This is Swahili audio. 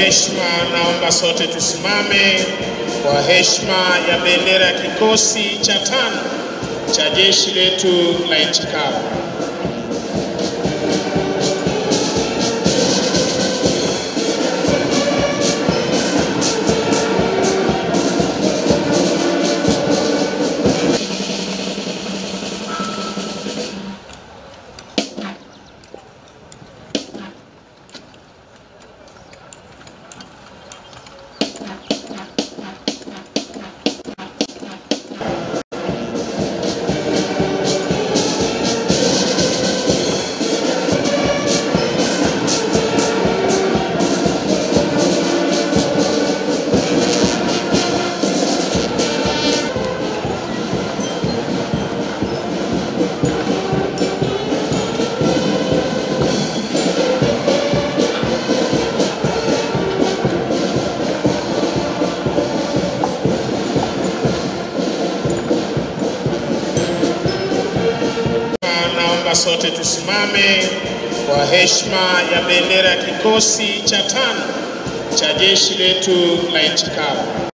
heshima naomba sote tusimame kwa heshima ya bendera ya kikosi cha 5 cha jeshi letu la nchi kavu. Naomba sote tusimame kwa heshima ya bendera ya kikosi cha 5 cha jeshi letu la nchi kavu.